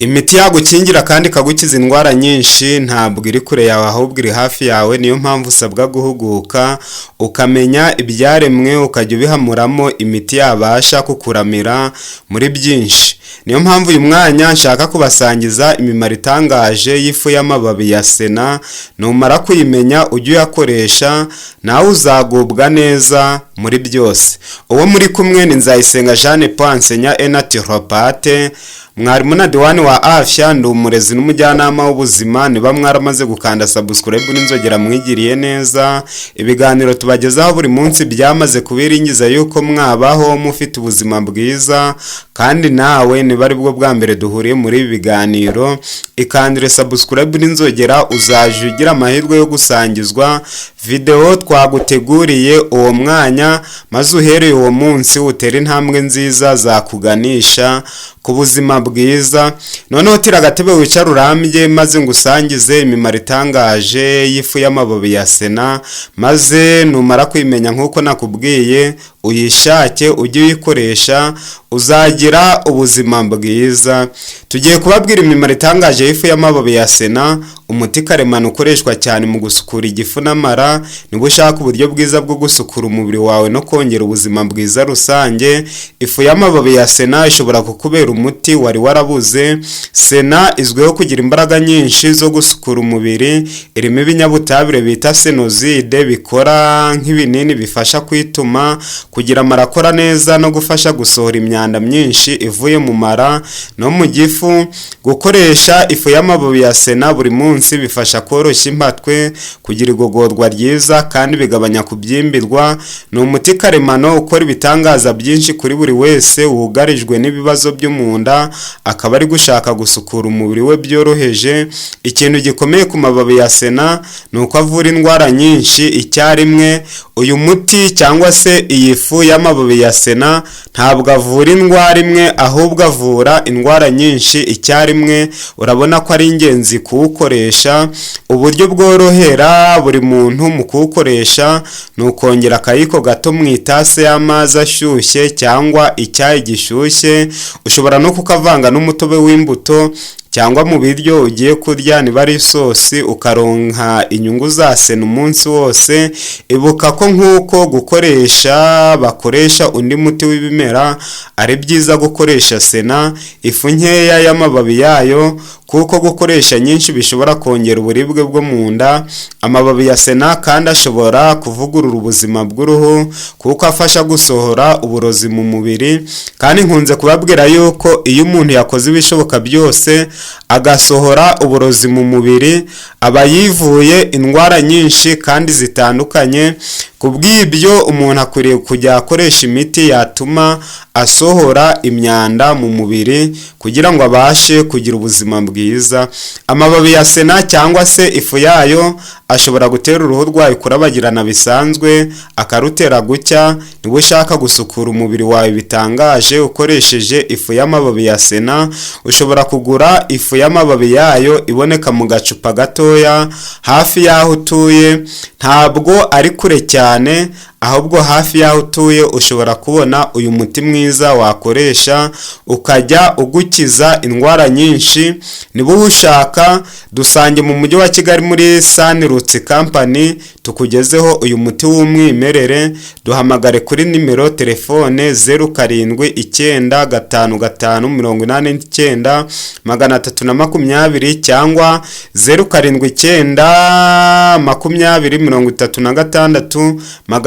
Imiti yagukingira kandi ikagukiza indwara nyinshi ntabwo iri kure yawe, ahubwo iri hafi yawe. Niyo mpamvu usabwa guhuguka, ukamenya ibyaremwe, ukajya ubihamuramo imiti yabasha kukuramira muri byinshi. Niyo mpamvu uyu mwanya nshaka kubasangiza imimaro itangaje y'ifu y'amababi ya sena. Numara kuyimenya ujye uyakoresha, nawe uzagubwa neza muri byose. Uwo muri kumwe ni Nzayisenga Jeanne Paul, enseignant et naturopathe, mwarimu na diwani wa afya. Ndi umurezi n'umujyanama w'ubuzima. Niba mwaramaze gukanda subscribe n'inzogera, mwigiriye neza. Ibiganiro tubagezaho buri munsi byamaze kubiringiza yuko mwabaho mufite ubuzima bwiza. Kandi nawe niba ari bwo bwa mbere duhuriye muri ibi biganiro, ikandire subscribe n'inzogera, uzajya ugira amahirwe yo gusangizwa videwo twaguteguriye uwo mwanya, maze uhereye uwo munsi utere intambwe nziza zakuganisha ku buzima bwiza. Noneho tira agatebe wicara urambye, maze ngusangize imimaro itangaje y'ifu y'amababi ya sena, maze numara kuyimenya nk'uko nakubwiye, uyishake ujye uyikoresha, uzagira ubuzima bwiza. Tugiye kubabwira imimaro itangaje y'ifu y'amababi ya sena, umuti karemano ukoreshwa cyane mu gusukura igifu n'amara. Niba ushaka uburyo bwiza bwo gusukura umubiri wawe no kongera ubuzima bwiza rusange, ifu y'amababi ya sena ishobora kukubera umuti wari warabuze. Sena izwiho kugira imbaraga nyinshi zo gusukura umubiri. Irimo ibinyabutabire bita senozide, bikora nk'ibinini bifasha kwituma, kugira amara akora neza no gufasha gusohora imyanda myinshi ivuye mu mara no mu gifu. Gukoresha ifu y'amababi ya sena buri munsi bifasha koroshya impatwe, kugira igogorwa ryiza kandi bigabanya kubyimbirwa. Ni umuti karemano ukora ibitangaza byinshi kuri buri wese wugarijwe n'ibibazo byo mu nda, akaba ari gushaka gusukura umubiri we byoroheje. Ikintu gikomeye ku mababi ya sena ni uko avura indwara nyinshi icyarimwe. Uyu muti cyangwa se iyi fu y'amababi ya sena ntabwo avura indwara imwe, ahubwo avura indwara nyinshi icyarimwe. Urabona ko ari ingenzi kuwukoresha. Uburyo bworohera buri muntu mu kuwukoresha ni ukongera akayiko gato mu itasi y'amazi ashyushye cyangwa icyayi gishyushye. Ushobora no kukavanga n'umutobe w'imbuto cyangwa mu biryo ugiye kurya, niba ari isosi, ukaronka inyungu za sena umunsi wose. Ibuka ko nk'uko gukoresha bakoresha undi muti w'ibimera, ari byiza gukoresha sena ifu nkeya y'amababi yayo, kuko gukoresha nyinshi bishobora kongera uburibwe bwo mu nda. Amababi ya sena kandi ashobora kuvugurura ubuzima bw'uruhu, kuko afasha gusohora uburozi mu mubiri. Kandi nkunze kubabwira yuko iyo umuntu yakoze ibishoboka byose agasohora uburozi mu mubiri, aba yivuye indwara nyinshi kandi zitandukanye. Ku bw'ibyo, umuntu akwiriye kujya akoresha imiti yatuma asohora imyanda mu mubiri kugira ngo abashe kugira ubuzima bwiza. Amababi ya sena cyangwa se ifu yayo ashobora gutera uruhu rwawe kurabagirana bisanzwe, akarutera gucya. Niba ushaka gusukura umubiri wawe bitangaje ukoresheje ifu y'amababi ya sena, ushobora kugura ifu y'amababi yayo iboneka mu gacupa gatoya hafi y'aho utuye. Ntabwo ari kure cyane, ahubwo hafi y'aho utuye ushobora kubona uyu muti mwiza wakoresha ukajya ugukiza indwara nyinshi. Niba uwushaka, dusange mu mujyi wa Kigali muri Sanirutsi Company, tukugezeho uyu muti w'umwimerere. Duhamagare kuri nimero telefone 0795589320 cyangwa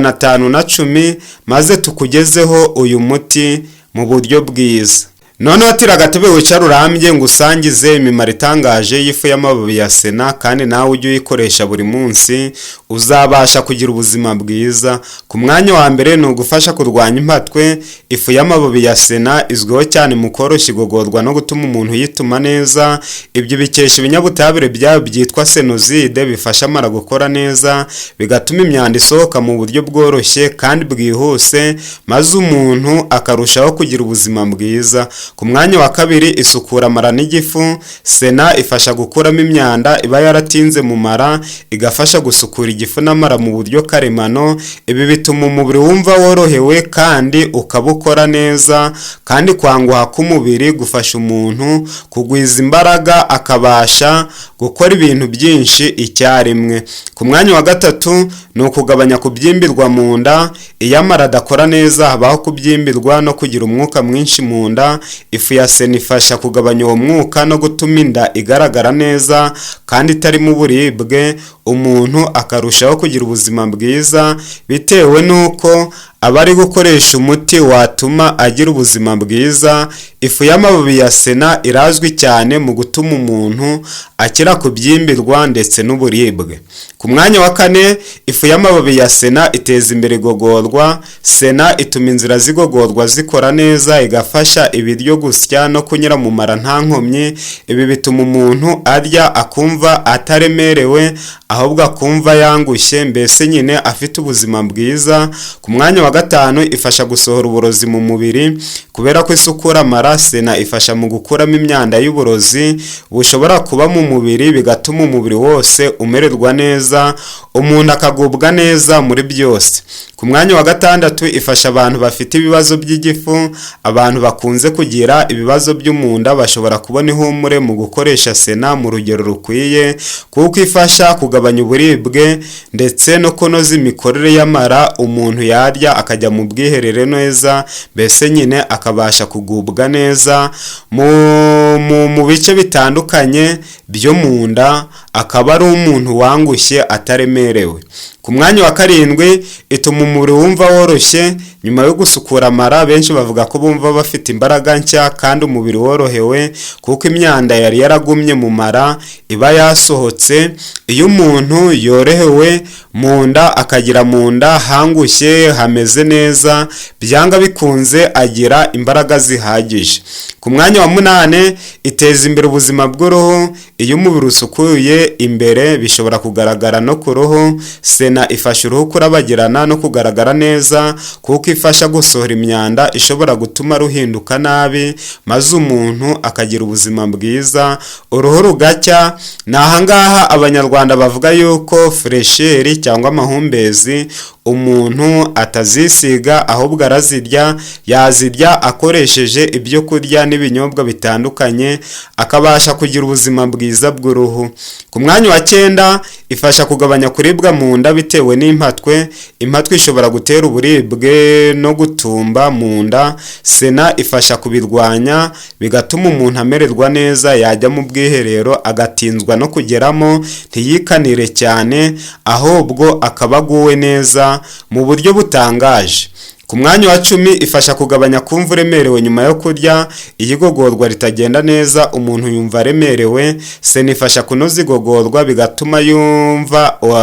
0792036510, maze tukugezeho uyu muti mu buryo bwiza. Noneho tira agatebe wicara urambye, ngo usangize imimaro itangaje y'ifu y'amababi ya sena, kandi nawe ujye uyikoresha buri munsi, uzabasha kugira ubuzima bwiza. Ku mwanya wa mbere ni ugufasha kurwanya impatwe. Ifu y'amababi ya sena izwiho cyane mu koroshya igogorwa no gutuma umuntu yituma neza. Ibyo bikesha ibinyabutabire byayo byitwa senozide, bifasha amara gukora neza, bigatuma imyanda isohoka mu buryo bworoshye kandi bwihuse, maze umuntu akarushaho kugira ubuzima bwiza. Ku mwanya wa kabiri, isukura amara n'igifu. Sena ifasha gukuramo imyanda iba yaratinze mu mara, igafasha gusukura igifu n'amara mu buryo karemano. Ibi bituma umubiri wumva worohewe kandi ukaba ukora neza, kandi kwanguha k'umubiri gufasha umuntu kugwiza imbaraga, akabasha gukora ibintu byinshi icyarimwe. Ku mwanya wa gatatu ni ukugabanya kubyimbirwa mu nda. Iyo amara adakora neza, habaho kubyimbirwa no kugira umwuka mwinshi mu nda. Ifu ya sena ifasha kugabanya uwo mwuka no gutuma inda igaragara neza kandi itarimo uburibwe, umuntu akarushaho kugira ubuzima bwiza bitewe n'uko aba ari gukoresha umuti watuma agira ubuzima bwiza. Ifu y'amababi ya sena irazwi cyane mu gutuma umuntu akira kubyimbirwa ndetse n'uburibwe. Ku mwanya wa kane, ifu y'amababi ya sena iteza imbere igogorwa. Sena ituma inzira z'igogorwa zikora neza, igafasha ibiryo gusya no kunyura mu mara nta nkomyi. Ibi bituma umuntu arya akumva ataremerewe, ahubwo akumva yangushye, mbese nyine afite ubuzima bwiza. Ku mwanya wa gatanu, ifasha gusohora uburozi mu mubiri. Kubera ko isukura amara, sena ifasha mu gukuramo imyanda y'uburozi bushobora kuba mu mubiri, bigatuma umubiri wose umererwa neza, umuntu akagubwa neza muri byose. Ku mwanya wa gatandatu, ifasha abantu bafite ibibazo by'igifu. Abantu bakunze kugira ibibazo byo mu nda bashobora kubona ihumure mu gukoresha sena mu rugero rukwiye, kuko ifasha kugabanya uburibwe ndetse no kunoza imikorere y'amara. Umuntu yarya akajya mu bwiherero neza, mbese nyine akabasha kugubwa neza mu bice bitandukanye byo mu nda, akaba ari umuntu wangushye ataremerewe. Ku mwanya wa karindwi, ituma umubiri wumva woroshye. Nyuma yo gusukura amara, benshi bavuga ko bumva bafite imbaraga nshya kandi umubiri worohewe, kuko imyanda yari yaragumye mu mara iba yasohotse. Iyo umuntu yorohewe mu nda, akagira mu nda hangushye hameze neza, byanga bikunze agira imbaraga zihagije. Ku mwanya wa munani, iteza imbere ubuzima bw'uruhu. Iyo umubiri usukuye imbere, bishobora kugaragara no ku ruhu. Sena ifasha uruhu kurabagirana no kugaragara neza, kuko ifasha gusohora imyanda ishobora gutuma ruhinduka nabi, maze umuntu akagira ubuzima bwiza, uruhu rugacya. Ni ahangaha Abanyarwanda bavuga yuko fraîcheur cyangwa amahumbezi umuntu atazisiga, ahubwo arazirya. Yazirya akoresheje ibyo kurya n'ibinyobwa bitandukanye, akabasha kugira ubuzima bwiza bw'uruhu. Ku mwanya wa cyenda, ifasha kugabanya kuribwa mu nda bitewe n'impatwe. Impatwe ishobora gutera uburibwe no gutumba mu nda. Sena ifasha kubirwanya, bigatuma umuntu amererwa neza, yajya mu bwiherero agatinzwa no kugeramo, ntiyikanire cyane, ahubwo akaba aguwe neza mu buryo butangaje. Ku mwanya wa 10, ifasha kugabanya kumva uremerewe nyuma yo kurya. Iyo igogorwa ritagenda neza, umuntu yumva aremerewe. Sena ifasha kunoza igogorwa,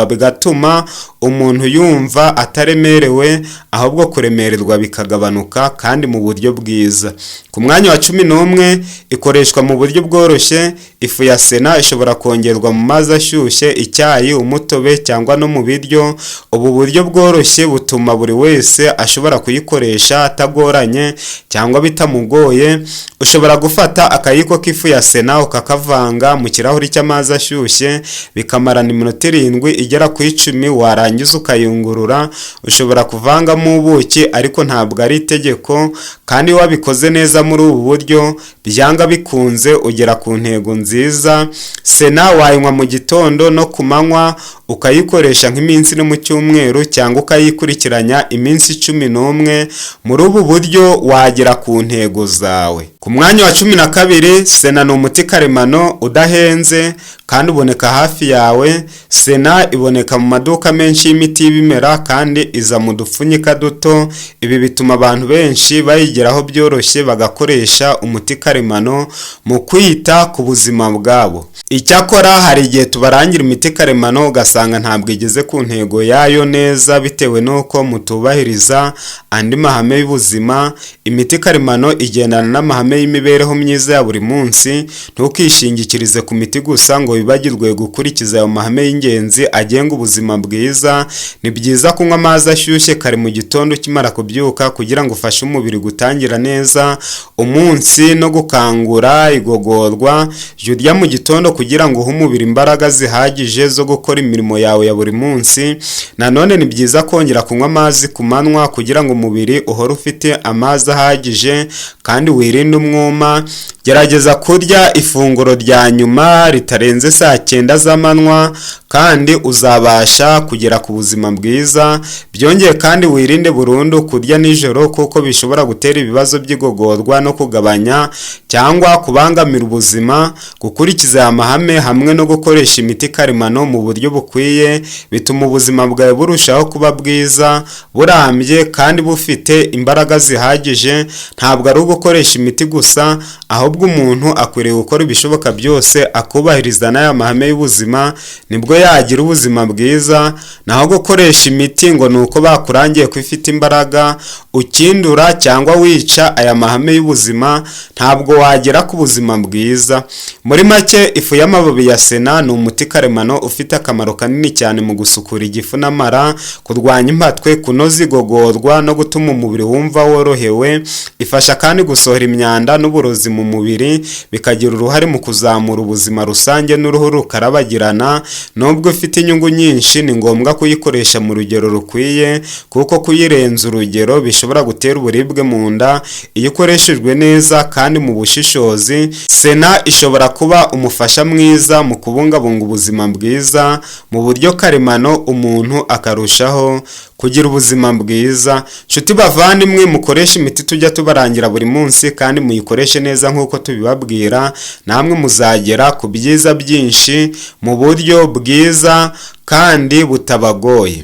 bigatuma umuntu yumva ataremerewe, ahubwo kuremererwa bikagabanuka kandi mu buryo bwiza. Ku mwanya wa 11, ikoreshwa mu buryo bworoshye. Ifu ya sena ishobora kongerwa mu mazi ashyushye, icyayi, umutobe cyangwa no mu biryo. Ubu buryo bworoshye butuma buri wese ashobora kuyikoresha atagoranye cyangwa bitamugoye. Ushobora gufata akayiko k'ifu ya sena ukakavanga mu kirahuri cy'amazi ashyushye, bikamarana iminota 7 igera ku 10, warangiza ukayungurura. Ushobora kuvangamo ubuki, ariko ntabwo ari itegeko, kandi iyo wabikoze neza muri ubu buryo, byanga bikunze ugera ku ntego nziza. Sena wayinywa mu gitondo no ku manywa, ukayikoresha nk'iminsi ine mu cyumweru cyangwa ukayikurikiranya iminsi 11. Muri ubu buryo wagera ku ntego zawe. Ku mwanya wa 12, sena ni umuti karemano udahenze kandi uboneka hafi yawe. Sena iboneka mu maduka menshi y'imiti y'ibimera kandi iza mu dupfunyika duto. Ibi bituma abantu benshi bayigeraho byoroshye, bagakoresha umuti karemano mu kwita ku buzima bwabo. Icyakora hari igihe tubarangira imiti karemano ugasanga ntabwo igeze ku ntego yayo neza, bitewe n'uko mutubahiriza andi mahame y'ubuzima. Imiti karemano igendana n'amahame. mahame y'imibereho myiza ya buri munsi. Ntukishingikirize ku miti gusa ngo wibagirwe gukurikiza ayo mahame y'ingenzi agenga ubuzima bwiza. Ni byiza kunywa amazi ashyushye kare mu gitondo ukimara kubyuka kugira ngo ufashe umubiri gutangira neza umunsi no gukangura igogorwa. Jya urya mu gitondo kugira ngo uhe umubiri imbaraga zihagije zo gukora imirimo yawe ya buri munsi. Nanone ni byiza kongera kunywa amazi ku manywa kugira ngo umubiri uhore ufite amazi ahagije kandi wirinde umwuma. Gerageza kurya ifunguro rya nyuma ritarenze saa 9 z'amanywa kandi uzabasha kugera ku buzima bwiza. Byongeye kandi, wirinde burundu kurya nijoro kuko bishobora gutera ibibazo by'igogorwa no kugabanya cyangwa kubangamira ubuzima. Gukurikiza aya mahame hamwe no gukoresha imiti karemano mu buryo bukwiye bituma ubuzima bwawe burushaho kuba bwiza, burambye kandi bufite imbaraga zihagije. Ntabwo ari ugukoresha imiti gusa, ahubwo umuntu akwiriye gukora ibishoboka byose akubahiriza n'aya mahame y'ubuzima, nibwo yagira ubuzima bwiza. Naho gukoresha imiti ngo ni uko bakurangiye ko ifite imbaraga, ukindura cyangwa wica aya mahame y'ubuzima, ntabwo wagera ku buzima bwiza. Muri make, ifu y'amababi ya sena ni umuti karemano ufite akamaro kanini cyane mu gusukura igifu n'amara, kurwanya impatwe, kunoza igogorwa no gutuma umubiri wumva worohewe. Ifasha kandi gusohora imyanda n'uburozi mu mubiri, bikagira uruhare mu kuzamura ubuzima rusange n'uruhu rukarabagirana. Nubwo ifite inyungu nyinshi, ni ngombwa kuyikoresha mu rugero rukwiye kuko kuyirenza urugero bishobora gutera uburibwe mu nda. Iyo ikoreshejwe neza kandi mu bushishozi, sena ishobora kuba umufasha mwiza mu kubungabunga ubuzima bwiza mu buryo karemano, umuntu akarushaho kugira ubuzima bwiza. Nshuti bavandimwe, mukoreshe imiti tujya tubarangira buri munsi kandi muyikoreshe neza nk'uko tubibabwira, namwe muzagera ku byiza byinshi mu buryo bwiza kandi butabagoye.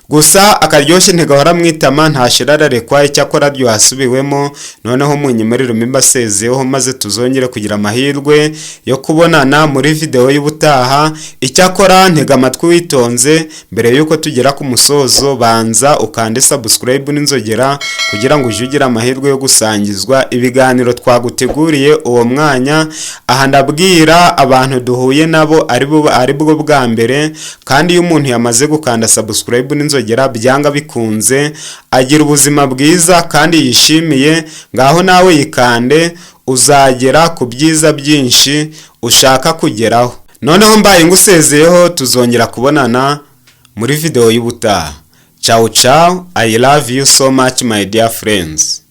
Gusa akaryoshye ntigahora mu itama, ntashira ararekwa. Icyakora ryohasubiwemo. Noneho munyemerere mbasezeyeho maze tuzongere kugira amahirwe yo kubonana muri videwo y'ubutaha. Icyakora ntega amatwi witonze. Mbere y'uko tugera ku musozo, banza ukande subscribe n'inzogera kugira ngo ujye ugira amahirwe yo gusangizwa ibiganiro twaguteguriye uwo mwanya. Aha ndabwira abantu duhuye nabo ari bwo bwa mbere. Kandi iyo umuntu yamaze gukanda subscribe n'inzogera, byanga bikunze agira ubuzima bwiza kandi yishimiye. Ngaho nawe yikande, uzagera ku byiza byinshi ushaka kugeraho. Noneho mbaye ngusezeyeho, tuzongera kubonana muri videwo y'ubutaha. Ciao ciao, I love you so much, my dear friends.